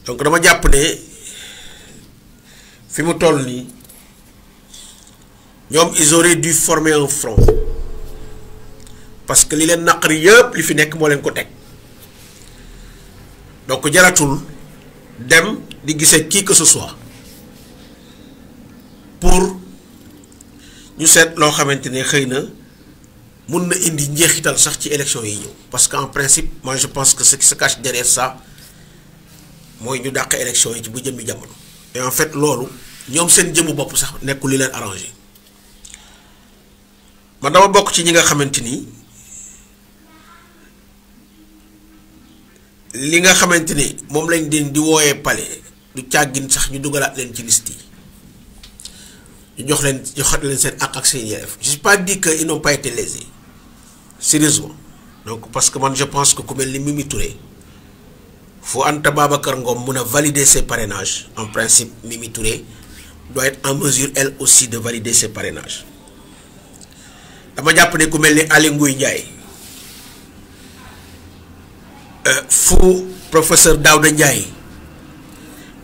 donc dama jàpp ne fi mu toll nii ñoom ils auraient dû former un front parce que li leen naqari yëpp li fi nekk moo leen ko teg donc jaratul dem di gisee qui que ce soit pour ñu seet loo xamante ne xëy na mun na indi njeexital sax ci élection yi ñëw parce que en principe moi je pense que ce qui se cache derrière ça mooy ñu dàq élection yi ci bu jëmmi jamono. et en fait loolu ñoom seen jëmmu bopp sax nekkul li leen arrangé man dama bokk ci ñi nga xamante ni li nga xamante ni moom lañ di wooyee palais du càggin sax ñu dugalaat leen ci liste yi ñu joxat leen seen àq ak seen yelleef je ne suis pas dit que ils n'ont pas été lésés sérieusement donc parce que man je pense que ku mel ni Mimi Touré fu Anta Babacar Ngom mun a valider ses parrainages en principe Mimi Touré doit être en mesure elle aussi de valider ses parrainages dama jàpp ne ku mel ni Aly Ngouille Ndiaye fu professeur Daouda Ndiaye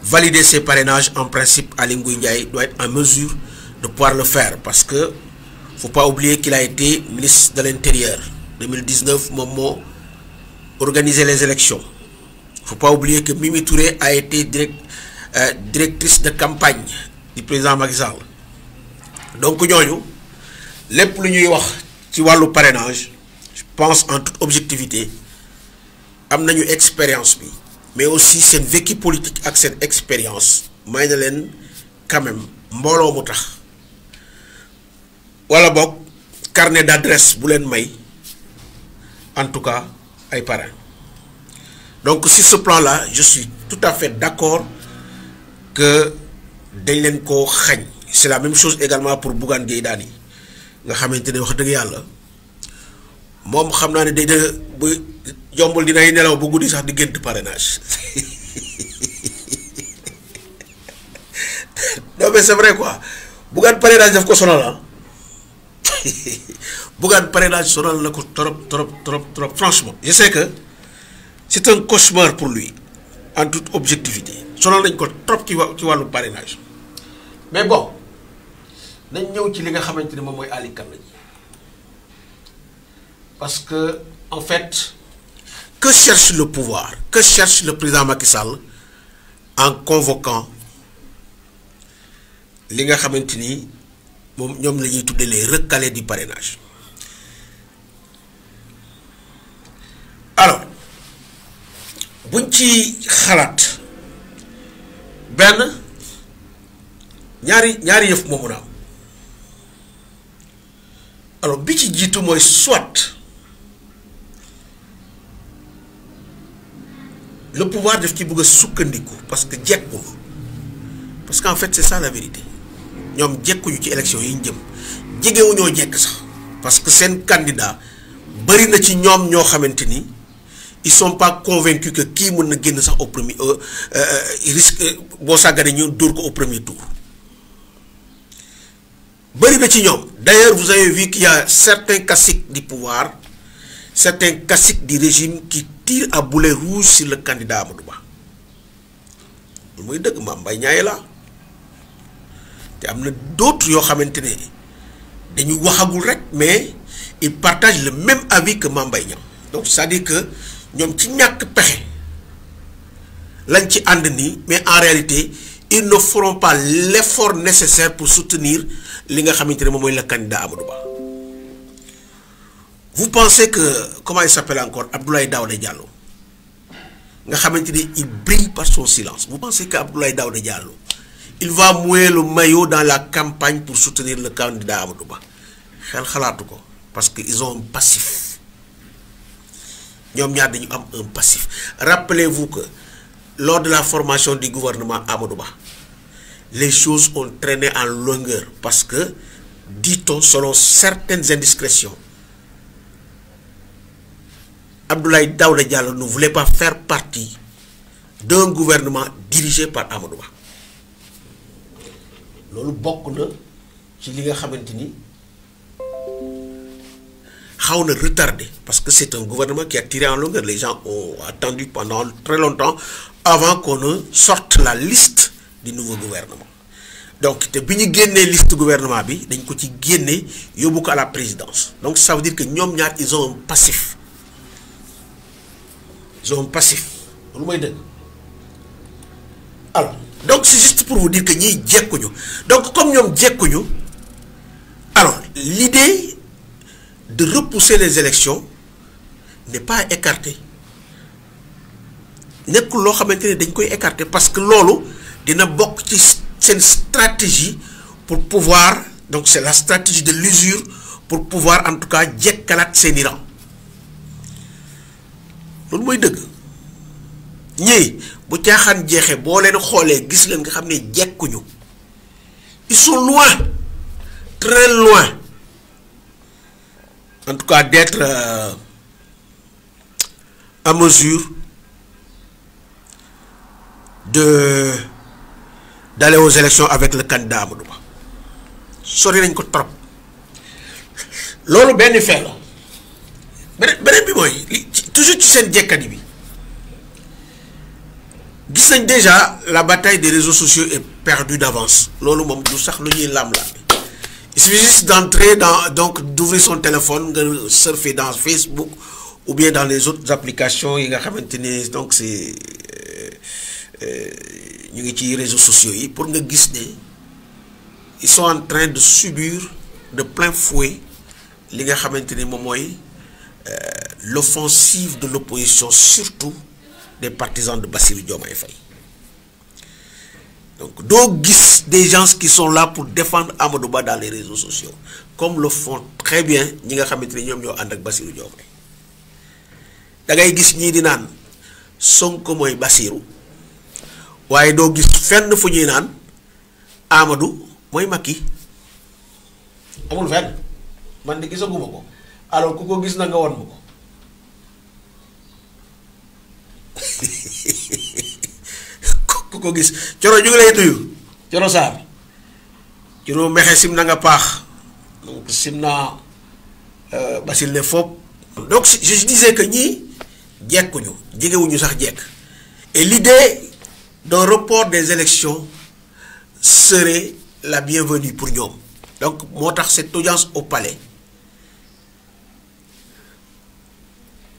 valider ses parrainages en principe Aly Ngouille Ndiaye doit être en mesure de pouvoir le faire parce que faut pas oublier qu'il a été ministre de l'Intérieur 2019 moom moo organiser les élections faut pas oublier que Mimi Touré a été directrice de campagne du président Macky Sall donc ñooñu lépp lu ñuy wax ci wàllu parrainage je pense en toute objectivité am nañu expérience bi mais aussi seen vécu politique ak seen expérience may na leen quand même mbooloo mu tax wala boog carnet d'adresse bu leen may en tout cas ay parrain donc sur ce plan-là je suis tout à fait d'accord que dañ leen koo xañ c'est la même chose également pour Bougane Gueye Dany nga xamante ne wax dëgg yàlla moom xam naa ne day bu jombul dinay nelaw bu guddi sax di gént parrainage non mais c'est vrai quoi Bougane parrainage daf ko sonal ah Bougane parrainage sonal na ko trop franchement je sais que c'est un cauchemar pour lui en toute objectivité sonal nañ ko trop ci wàllu parrainage mais bon nañ ñëw ci li nga xamante ne moom mooy Ali Kane ji parce que en fait que cherche le pouvoir que cherche le président Macky Sall en convoquant li nga xamante ni moom ñoom la ñuy tuddee les recalés du parrainage alors buñ ci xalaat benn ñaari yëf moo mun a am alors bi ci jiitu mooy soit le pouvoir daf ci bëgg a sukkandiku parce que jekkul parce qu'en fait c'est ça la vérité ñoom jekkuñu ci élection yi ñu jëm jegewuñoo jekk sax parce que seen candidat bari na ci ñoom ñoo xamante ni ils sont pas convaincus que kii mën na génn sax au premier risque boo sàgganee ñu dóor ko au premier tour bari na ci ñoom d'ailleurs vous avez vu qu'il y a certains caciques du pouvoir certains caciques du régime qui tirent à boulet rouge sur le candidat Amadou Ba muy dëgg Mame Mbaye Niang la te am na d'autres yoo xamante ne dañu waxagul rek mais ils partagent le même avis que Mame Mbaye Niang donc c'est-à-dire que ñoom ci ñàkk pexe lañ ci ànd nii mais en réalité ils ne feront pas l'effort nécessaire pour soutenir li nga xamante ne moom mooy le candidat Amadou Ba. Vous pensez que comment il s'appelle encore Abdoulaye Daouda Diallo nga xamante ni il brille par son silence vous pensez que Abdoulaye Daouda Diallo il va mouiller le maillot dans la campagne pour soutenir le candidat Amadou Ba xel xalaatu ko parce que ils ont un passif ñoom ñaar dañu am un passif rappelez-vous que lors de la formation du gouvernement Amadou Ba les choses ont traîné en longueur parce que dit-on selon certaines indiscrétions Abdoulaye Daouda Diallo ne voulait pas faire partie d'un gouvernement dirigé par Amadou Ba loolu bokk na ci li nga xamante ni xaw na retardé parce que c'est un gouvernement qui a tiré en longueur les gens ont attendu pendant très longtemps avant qu'on ne sorte la liste du nouveau gouvernement. Donc te bi ñu génnee liste gouvernement bi dañ ko ci génne yóbbu ko à la présidence. Donc ça veut dire que ñoom ñaar ils ont un passif. Ils ont un passif. Lu mooy dëgg. Alors donc c'est juste pour vous dire que ñiy jekkuñu. Donc comme ñoom jekkuñu, alors l'idée de repousser les élections n'est pas écartée. Nekkul loo xamante ne dañ koy écarter parce que loolu dina bokk ci seen stratégie pour pouvoir, donc c'est la stratégie de l'usure pour pouvoir en tout cas jekkalaat seeni rang. Loolu mooy dëgg. ñii bu caaxaan jeexee boo leen xoolee gis leen nga xam ne jekkuñu. Ils sont loin, très loin, en tout cas d'être à mesure d'aller aux élections avec le candidat Amadou Ba. Sori nañ ko trop. Loolu benn fait la. beneen bi mooy toujours ci seen jekkadi bi. Gis nañ déjà la bataille des réseaux sociaux est perdue d'avance. Loolu moom du sax lu ñuy lam la. Il suffit juste d'entrer donc d'ouvrir son téléphone, de surfer dans Facebook ou bien dans les autres applications yi nga xamante ni donc c'est ñu ngi ci réseaux sociaux yi pour nga gis ne ils sont en train de subir de plein fouet li nga xamante ni moom mooy l'offensive de l'opposition, surtout des partisans de Bassirou Diomaye Faye. Donc doo gis des gens qui sont là pour défendre Amadou Ba dans les réseaux sociaux comme le font très bien ñi nga xamante ni ñoom ñoo ànd ak Bassirou Diomaye. Da ngay gis ñii di naan Sonko mooy Bassirou waaye doo gis fenn fu ñuy naan Amadou mooy Macky. Amul fenn man de gisaguma ko alors ku ko gis na nga won ma ko. Ku ko gis Coro ñu ngi lay nuyu Coro Sarr Coro mexe sim na nga paax donc sim naa basil ne foop. Donc je disais que ñii jekkuñu jegewuñu sax jekk et l'idée d'un report des élections serait la bienvenue pour ñoom. Donc moo tax cette audience au palais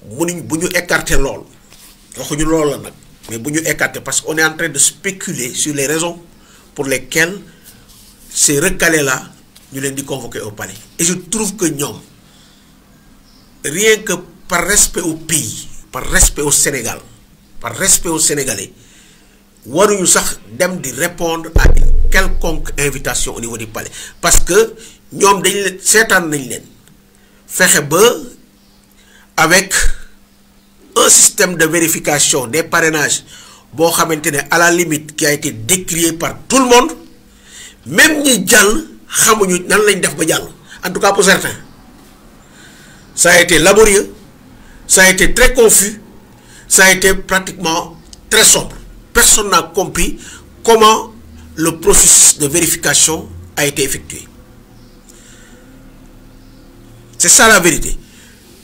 bu ñu écarter lool waxuñu lool la nag mais bu ñu écarter parce qu'on est en train de spéculer sur les raisons pour lesquelles ces recalés là ñu leen di convoquer au palais. Et je trouve que ñoom rien que par respect au pays, par respect au Sénégal, par respect aux Sénégalais waruñu sax dem di répondre à une quelconque invitation au niveau du palais parce que ñoom dañ leen seetaan nañ leen fexe ba avec un système de vérification des parrainages boo xamante ne à la limite qui a été décrié par tout le monde, même ñi jàll xamuñu nan lañ def ba jàll. En tout cas pour certains ça a été laborieux, ça a été très confus, ça a été pratiquement très sombre. Personne n'a compris comment le processus de vérification a été effectué. C'est ça la vérité.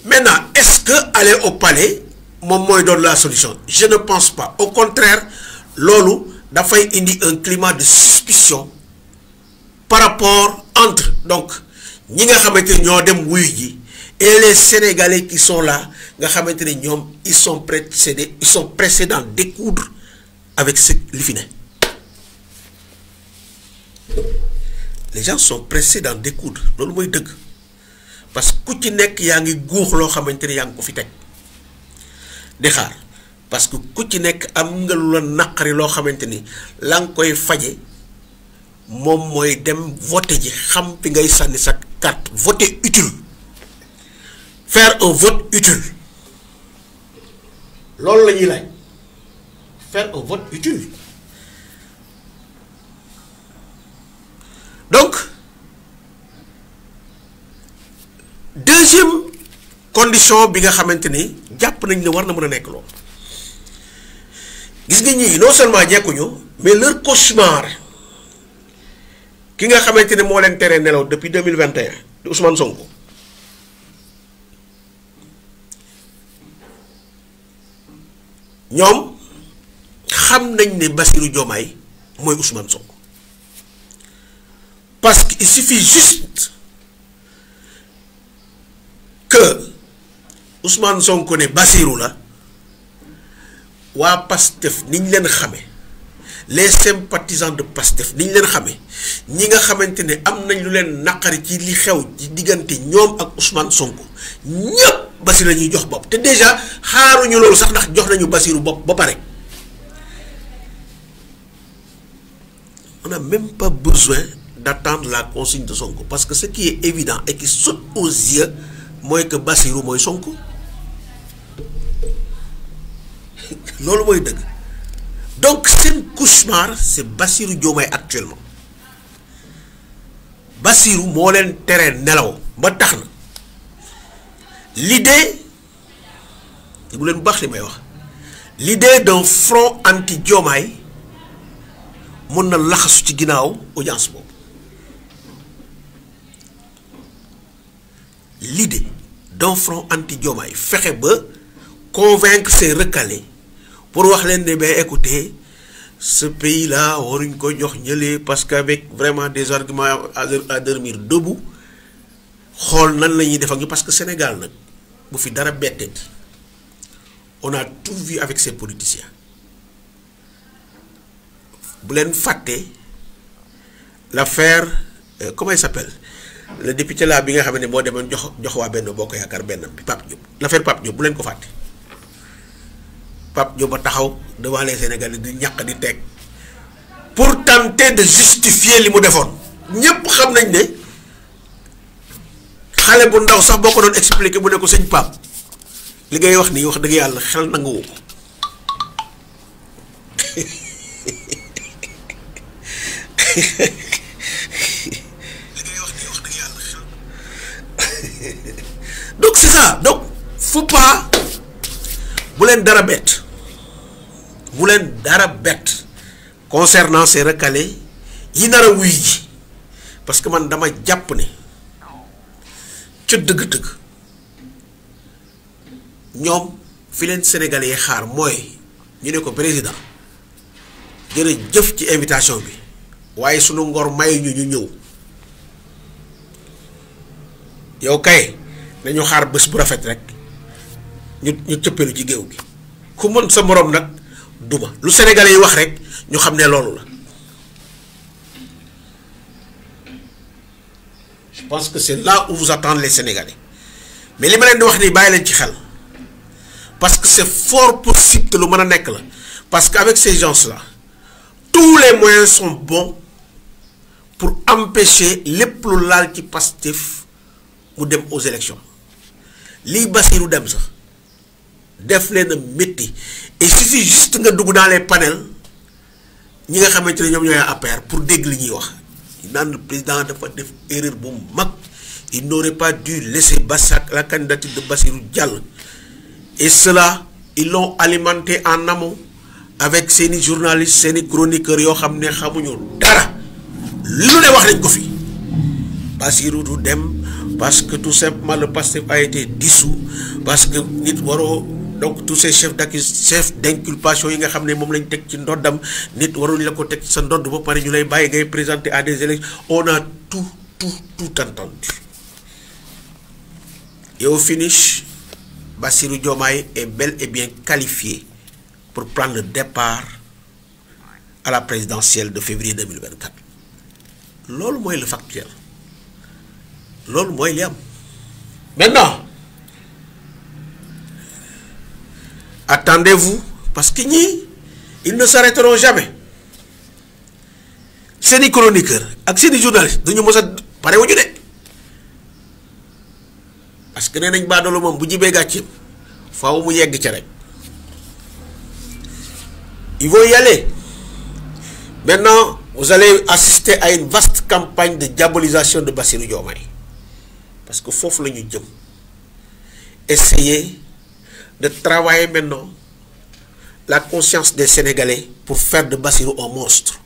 Maintenant, est-ce que aller au palais moom mooy doon la solution? Je ne pense pas. Au contraire, loolu dafay indi un climat de suspicion par rapport entre donc ñi nga xamante ne ñoo dem wuyu ji et les Sénégalais qui sont là nga xamante ne ñoom ils sont pressés d'en découdre avec ce li fi ne. Les gens sont pressés d'en découdre loolu mooy dëgg parce que ku ci nekk yaa ngi guux loo xamante ne yaa ngi ko fi teg di xaar parce que ku ci nekk am nga lu la naqari loo xamante ni la nga koy faje moom mooy dem voter ji xam fi ngay sànni sa carte voter utile, faire un vote utile loolu la ñuy laaj faire un vote utile. Donc deuxième condition bi nga xamante ni jàpp nañ ne war na mën a nekk loolu gis nga ñii non seulement jekkuñu mais leur cauchemar ki nga xamante ne moo leen tere nelaw depuis 2021 di Ousmane Sonko ñoom xam nañ ne Bassirou Diomaye mooy Ousmane Sonko parce qu'il suffit juste que Ousmane Sonko ne Bassirou la waa Pastef niñ leen xamee les sympathisants de Pastef niñ leen xamee ñi nga xamante ne am nañ lu leen naqari ci li xew ci diggante ñoom ak Ousmane Sonko ñëpp Bassirou la ñuy jox bopp te déjà xaaruñu loolu sax ndax jox nañu Bassirou bopp ba pare. On n'a même pas besoin d'attendre la consigne de Sonko parce que ce qui est évident et qui saute aux yeux mooy que Bassirou mooy Sonko loolu mooy dëgg donc seen cauchemar c'est Bassirou Diomaye actuellement Bassirou moo leen tere nelaw ba tax na l'idée bu leen baax li may wax l'idée d'un front anti-Diomaye mën na laxasu ci ginnaaw audience boobu l'idée d'un front anti-Diomaye fexe ba convaincre ces recalés pour wax leen ne ben écoutez ce pays là waruñ ko jox ñëlee parce qu'avec vraiment des arguments à dormir debout xool nan la ñuy def ak ñu parce que Sénégal nag bu fi dara betteeti on a tout vu avec ces politiciens bu leen fàtte l'affaire comment il s'appelle le député là bi nga xam ne moo demoon jox waa benn bokk yaakaar benn bi Pape Diop l'affaire Pape Diop bu leen ko fàtte Pape Diop ba taxaw devant les Sénégalais di ñàkk di teg pour tenter de justifier li mu defoon ñépp xam nañ ne xale bu ndaw sax boo ko doon expliquer bu ne ko sëñ Pape li ngay wax nii wax dëgg yàlla xel nanguwu ko donc c'est ça donc faut pas bu leen dara bett concernant ces recalés yi nar a wuy ji parce que man dama jàpp ne ca dëgg-dëgg ñoom fi leen sénégalais yi xaar mooy ñu ne ko président jërëjëf ci invitation bi waaye sunu ngor may ñu ñëw yow kay nañu xaar bés bu rafet rek ñu cëppeelu ci géew gi ku mën sa moroom nag duma lu sénégalais yi wax rek ñu xam ne loolu la je pense que c'est là où vous attendent les sénégalais mais li ma leen di wax nii bàyyi leen ci xel parce que c'est fort possible que lu mën a nekk la parce qu'avec ces gens-là tous les moyens sont bons pour empêcher lépp lu laal ci Pastef mu dem aux élections lii Bassirou dem sax def leen a métti et il suffit juste nga dugg dans les panels ñi nga xamante ne ñoom ñooy APR pour dégg li ñuy wax naan le président dafa def erreur bu mag il n'aurait pas dû laisser la candidature de Bassirou jàll et cela ils l'ont alimenté en amont avec seeni journalistes seeni chroniqueurs yoo xam ne xamuñu dara lu ne wax nañ ko fi Bassirou du dem parce que tout simplement le Pastef a été dissous parce que nit waroo donc tous ces chefs d'inculpation yi nga xam ne moom lañ teg ci ndoddam nit waruñ la ko teg ci sa ndodd ba pare ñu lay bàyyi ngay présenter à des élections on a tout entendu et au finish Bassirou Diomaye est bel et bien qualifié pour prendre le départ à la présidentielle de février 2024 loolu mooy le factuel loolu mooy li am maintenant attendez-vous parce que ñii ils ne s'arrêteront jamais seeni chroniqueur ak seeni journaliste duñu mës a pare wuñu de parce que nee nañ baadoolo moom bu jibee gàcceem faaw mu yegg ca rek ils vont y aller maintenant vous allez assister à une vaste campagne de diabolisation de Bassirou Diomaye parce que foofu la ñu jëm essayer de travailler maintenant la conscience des Sénégalais pour faire de Bassirou un monstre